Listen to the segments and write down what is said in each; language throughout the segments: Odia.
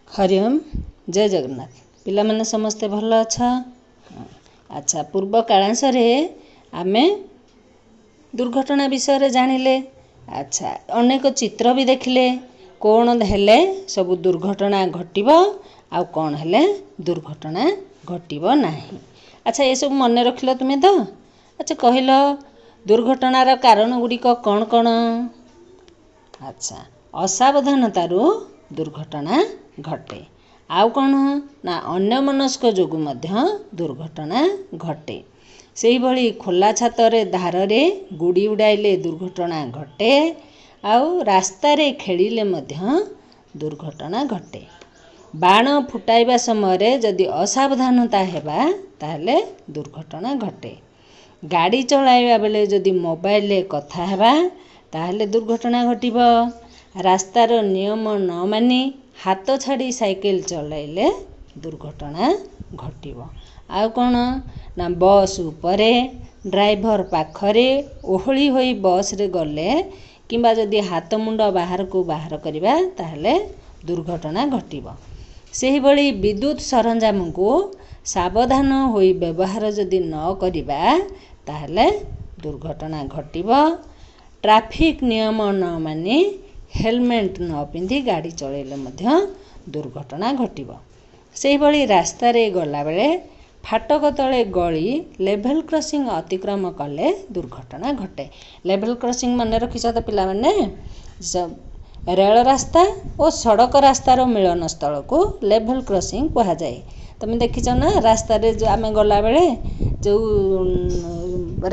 ହରି ଓମ୍, ଜୟ ଜଗନ୍ନାଥ। ପିଲାମାନେ ସମସ୍ତେ ଭଲ ଅଛ? ଆଚ୍ଛା, ପୂର୍ବ କାଳାଂଶରେ ଆମେ ଦୁର୍ଘଟଣା ବିଷୟରେ ଜାଣିଲେ। ଆଚ୍ଛା, ଅନେକ ଚିତ୍ର ବି ଦେଖିଲେ, କ'ଣ ହେଲେ ସବୁ ଦୁର୍ଘଟଣା ଘଟିବ ଆଉ କ'ଣ ହେଲେ ଦୁର୍ଘଟଣା ଘଟିବ ନାହିଁ। ଆଚ୍ଛା, ଏସବୁ ମନେ ରଖିଲ ତୁମେ ତ? ଆଚ୍ଛା କହିଲ, ଦୁର୍ଘଟଣାର କାରଣ ଗୁଡ଼ିକ କ'ଣ କ'ଣ? ଆଚ୍ଛା, ଅସାବଧାନତାରୁ ଦୁର୍ଘଟଣା ଘଟେ। ଆଉ କ'ଣ ନା ଅନ୍ୟମନସ୍କ ଯୋଗୁଁ ମଧ୍ୟ ଦୁର୍ଘଟଣା ଘଟେ। ସେହିଭଳି ଖୋଲା ଛାତରେ ଧାରରେ ଗୁଡ଼ି ଉଡ଼ାଇଲେ ଦୁର୍ଘଟଣା ଘଟେ, ଆଉ ରାସ୍ତାରେ ଖେଳିଲେ ମଧ୍ୟ ଦୁର୍ଘଟଣା ଘଟେ। ବାଣ ଫୁଟାଇବା ସମୟରେ ଯଦି ଅସାବଧାନତା ହେବା ତାହେଲେ ଦୁର୍ଘଟଣା ଘଟେ। ଗାଡ଼ି ଚଳାଇବା ବେଳେ ଯଦି ମୋବାଇଲରେ କଥା ହେବା ତାହେଲେ ଦୁର୍ଘଟଣା ଘଟିବ। ରାସ୍ତାର ନିୟମ ନ ମାନି ହାତ ଛାଡ଼ି ସାଇକେଲ ଚଲାଇଲେ ଦୁର୍ଘଟଣା ଘଟିବ। ଆଉ କ'ଣ ନା ବସ୍ ଉପରେ ଡ୍ରାଇଭର ପାଖରେ ଓହଳି ହୋଇ ବସ୍ରେ ଗଲେ କିମ୍ବା ଯଦି ହାତ ମୁଣ୍ଡ ବାହାରକୁ ବାହାର କରିବା ତାହେଲେ ଦୁର୍ଘଟଣା ଘଟିବ। ସେହିଭଳି ବିଦ୍ୟୁତ ସରଞ୍ଜାମକୁ ସାବଧାନ ହୋଇ ବ୍ୟବହାର ଯଦି ନ କରିବା ତାହେଲେ ଦୁର୍ଘଟଣା ଘଟିବ। ଟ୍ରାଫିକ୍ ନିୟମ ନ ମାନି ହେଲମେଟ୍ ନ ପିନ୍ଧି ଗାଡ଼ି ଚଳାଇଲେ ମଧ୍ୟ ଦୁର୍ଘଟଣା ଘଟିବ। ସେହିଭଳି ରାସ୍ତାରେ ଗଲାବେଳେ ଫାଟକ ତଳେ ଗଳି ଲେଭେଲ୍ କ୍ରସିଂ ଅତିକ୍ରମ କଲେ ଦୁର୍ଘଟଣା ଘଟେ। ଲେଭେଲ୍ କ୍ରସିଂ ମନେ ରଖିଛ ତ ପିଲାମାନେ? ରେଳ ରାସ୍ତା ଓ ସଡ଼କ ରାସ୍ତାର ମିଳନ ସ୍ଥଳକୁ ଲେଭେଲ୍ କ୍ରସିଂ କୁହାଯାଏ। ତୁମେ ଦେଖିଛ ନା, ରାସ୍ତାରେ ଯେଉଁ ଆମେ ଗଲାବେଳେ ଯେଉଁ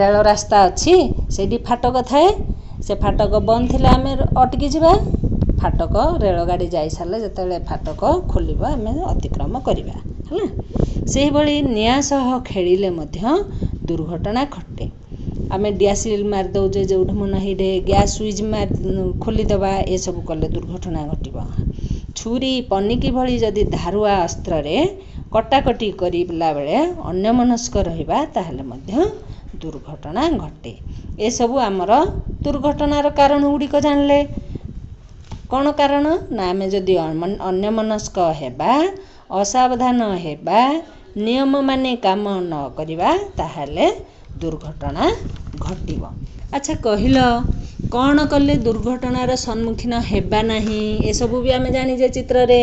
ରେଳ ରାସ୍ତା ଅଛି ସେଇଠି ଫାଟକ ଥାଏ, ସେ ଫାଟକ ବନ୍ଦ ଥିଲେ ଆମେ ଅଟକି ଯିବା। ଫାଟକ ରେଳଗାଡ଼ି ଯାଇସାରିଲେ ଯେତେବେଳେ ଫାଟକ ଖୋଲିବ ଆମେ ଅତିକ୍ରମ କରିବା, ହେଲା। ସେହିଭଳି ନିଆଁ ସହ ଖେଳିଲେ ମଧ୍ୟ ଦୁର୍ଘଟଣା ଘଟେ। ଆମେ ଡିଆସିଲ୍ ମାରି ଦେଉଛେ ଯେଉଁଠି ମନ ହେଇଠେ, ଗ୍ୟାସ୍ ସୁଇଚ୍ ମାରି ଖୋଲିଦେବା, ଏସବୁ କଲେ ଦୁର୍ଘଟଣା ଘଟିବ। ଛୁରୀ ପନିକି ଭଳି ଯଦି ଧାରୁଆ ଅସ୍ତ୍ରରେ କଟାକଟି କରିଲା ବେଳେ ଅନ୍ୟମନସ୍କ ରହିବା ତାହେଲେ ମଧ୍ୟ ଦୁର୍ଘଟଣା ଘଟେ। ଏସବୁ ଆମର ଦୁର୍ଘଟଣାର କାରଣ ଗୁଡ଼ିକ ଜାଣିଲେ। କ'ଣ କାରଣ ନା ଆମେ ଯଦି ଅନ୍ୟମନସ୍କ ହେବା, ଅସାବଧାନ ହେବା, ନିୟମ ମାନି କାମ ନ କରିବା ତାହେଲେ ଦୁର୍ଘଟଣା ଘଟିବ। ଆଚ୍ଛା କହିଲ, କ'ଣ କଲେ ଦୁର୍ଘଟଣାର ସମ୍ମୁଖୀନ ହେବା ନାହିଁ? ଏସବୁ ବି ଆମେ ଜାଣିଛେ ଚିତ୍ରରେ।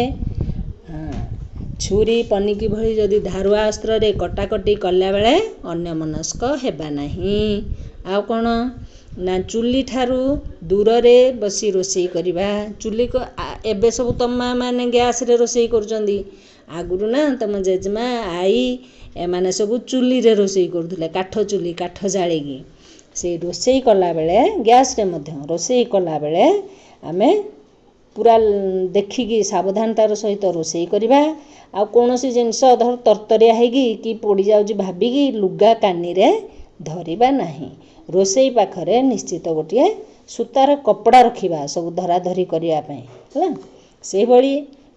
ଛୁରୀ ପନିକି ଭଳି ଯଦି ଧାରୁଆ ଅସ୍ତ୍ରରେ କଟାକଟି କଲାବେଳେ ଅନ୍ୟମନସ୍କ ହେବା ନାହିଁ। ଆଉ କ'ଣ ନା ଚୁଲି ଠାରୁ ଦୂରରେ ବସି ରୋଷେଇ କରିବା। ଚୁଲିକୁ ଏବେ ସବୁ ତମ ମା' ମାନେ ଗ୍ୟାସ୍ରେ ରୋଷେଇ କରୁଛନ୍ତି। ଆଗରୁ ନା ତମ ଜେଜେମା, ଆଈ ଏମାନେ ସବୁ ଚୁଲିରେ ରୋଷେଇ କରୁଥିଲେ, କାଠ ଚୁଲି, କାଠ ଜାଳିକି। ସେଇ ରୋଷେଇ କଲାବେଳେ, ଗ୍ୟାସ୍ରେ ମଧ୍ୟ ରୋଷେଇ କଲାବେଳେ ଆମେ ପୁରା ଦେଖିକି ସାବଧାନତାର ସହିତ ରୋଷେଇ କରିବା। ଆଉ କୌଣସି ଜିନିଷ ଧର ତରତରିଆ ହେଇକି କି ପୋଡ଼ି ଯାଉଛି ଭାବିକି ଲୁଗା କାନିରେ ଧରିବା ନାହିଁ। ରୋଷେଇ ପାଖରେ ନିଶ୍ଚିତ ଗୋଟିଏ ସୂତାର କପଡ଼ା ରଖିବା ସବୁ ଧରାଧରି କରିବା ପାଇଁ, ହେଲା। ସେହିଭଳି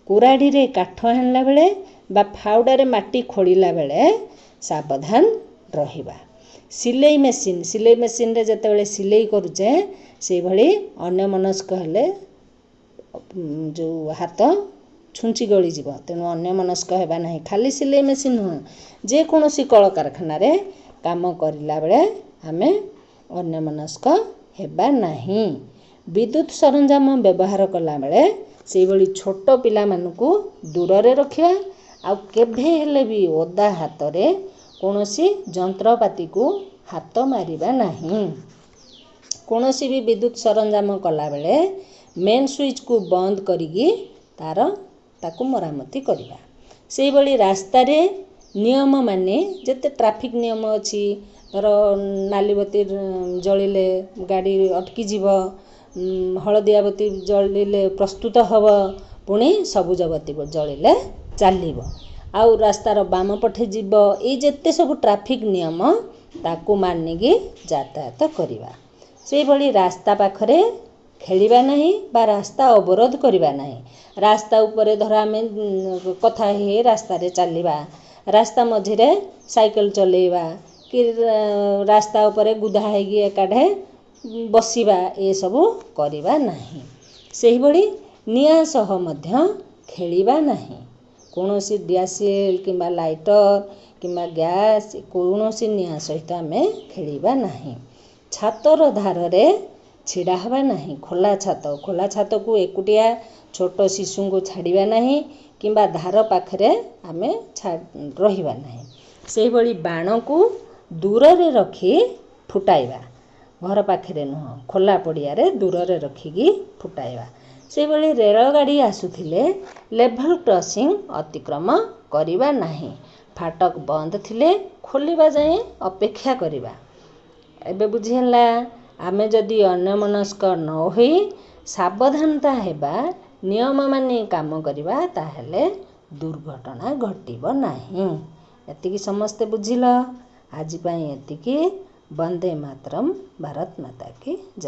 କୁରାଢ଼ୀରେ କାଠ ହାଣିଲା ବେଳେ ବା ଫାଉଡ଼ାରେ ମାଟି ଖୋଳିଲା ବେଳେ ସାବଧାନ ରହିବା। ସିଲେଇ ମେସିନ୍, ସିଲେଇ ମେସିନ୍ରେ ଯେତେବେଳେ ସିଲେଇ କରୁଛେ ସେଇଭଳି ଅନ୍ୟମନସ୍କ ହେଲେ ଯେଉଁ ହାତ ଛୁଞ୍ଚି ଗଳିଯିବ, ତେଣୁ ଅନ୍ୟମନସ୍କ ହେବା ନାହିଁ। ଖାଲି ସିଲେଇ ମେସିନ୍ ନୁହଁ, ଯେକୌଣସି କଳକାରଖାନାରେ କାମ କରିଲା ବେଳେ ଆମେ ଅନ୍ୟମନସ୍କ ହେବା ନାହିଁ। ବିଦ୍ୟୁତ ସରଞ୍ଜାମ ବ୍ୟବହାର କଲାବେଳେ ସେଇଭଳି ଛୋଟ ପିଲାମାନଙ୍କୁ ଦୂରରେ ରଖିବା, ଆଉ କେବେ ହେଲେ ବି ଓଦା ହାତରେ କୌଣସି ଯନ୍ତ୍ରପାତିକୁ ହାତ ମାରିବା ନାହିଁ। କୌଣସି ବି ବିଦ୍ୟୁତ ସରଞ୍ଜାମ କଲାବେଳେ ମେନ୍ ସୁଇଚ୍କୁ ବନ୍ଦ କରିକି ତା'ର ତାକୁ ମରାମତି କରିବା। ସେଇଭଳି ରାସ୍ତାରେ ନିୟମ ମାନି, ଯେତେ ଟ୍ରାଫିକ୍ ନିୟମ ଅଛି, ଧର ନାଲି ବତି ଜଳିଲେ ଗାଡ଼ି ଅଟକିଯିବ, ହଳଦିଆ ବତି ଜଳିଲେ ପ୍ରସ୍ତୁତ ହେବ, ପୁଣି ସବୁଜ ବତି ଜଳିଲେ ଚାଲିବ, ଆଉ ରାସ୍ତାର ବାମ ପଟେ ଯିବ, ଏଇ ଯେତେ ସବୁ ଟ୍ରାଫିକ୍ ନିୟମ ତାକୁ ମାନିକି ଯାତାୟାତ କରିବା। ସେଇଭଳି ରାସ୍ତା ପାଖରେ ଖେଳିବା ନାହିଁ ବା ରାସ୍ତା ଅବରୋଧ କରିବା ନାହିଁ। ରାସ୍ତା ଉପରେ ଧର ଆମେ କଥା ହେଇ ହେଇ ରାସ୍ତାରେ ଚାଲିବା, ରାସ୍ତା ମଝିରେ ସାଇକେଲ ଚଲେଇବା କି ରାସ୍ତା ଉପରେ ଗୁଦା ହେଇକି ଏକାଠେ ବସିବା, ଏସବୁ କରିବା ନାହିଁ। ସେହିଭଳି ନିଆଁ ସହ ମଧ୍ୟ ଖେଳିବା ନାହିଁ। କୌଣସି ଡିଆସିଲ୍ କିମ୍ବା ଲାଇଟର କିମ୍ବା ଗ୍ୟାସ୍, କୌଣସି ନିଆଁ ସହିତ ଆମେ ଖେଳିବା ନାହିଁ। ଛାତର ଧାରରେ ଛିଡ଼ା ହେବା ନାହିଁ। ଖୋଲା ଛାତ, ଖୋଲା ଛାତକୁ ଏକୁଟିଆ ଛୋଟ ଶିଶୁଙ୍କୁ ଛାଡ଼ିବା ନାହିଁ କିମ୍ବା ଧାର ପାଖରେ ଆମେ ରହିବା ନାହିଁ। ସେହିଭଳି ବାଣକୁ ଦୂରରେ ରଖି ଫୁଟାଇବା, ଘର ପାଖରେ ନୁହଁ, ଖୋଲା ପଡ଼ିଆରେ ଦୂରରେ ରଖିକି ଫୁଟାଇବା। ସେହିଭଳି ରେଳଗାଡ଼ି ଆସୁଥିଲେ ଲେଭଲ୍ କ୍ରସିଂ ଅତିକ୍ରମ କରିବା ନାହିଁ। ଫାଟକ ବନ୍ଦ ଥିଲେ ଖୋଲିବା ଯାଏଁ ଅପେକ୍ଷା କରିବା। ଏବେ ବୁଝିହେଲା? ଆମେ ଯଦି ଅନ୍ୟମନସ୍କ ନ ହୋଇ ସାବଧାନତା ହେବା, ନିୟମ ମାନି କାମ କରିବା, ତାହେଲେ ଦୁର୍ଘଟଣା ଘଟିବ ନାହିଁ। ଏତିକି ସମସ୍ତେ ବୁଝିଲ? ଆଜି ପାଇଁ ଏତିକି। ବନ୍ଦେ ମାତରମ୍, ଭାରତ ମାତା କି ଜୟ।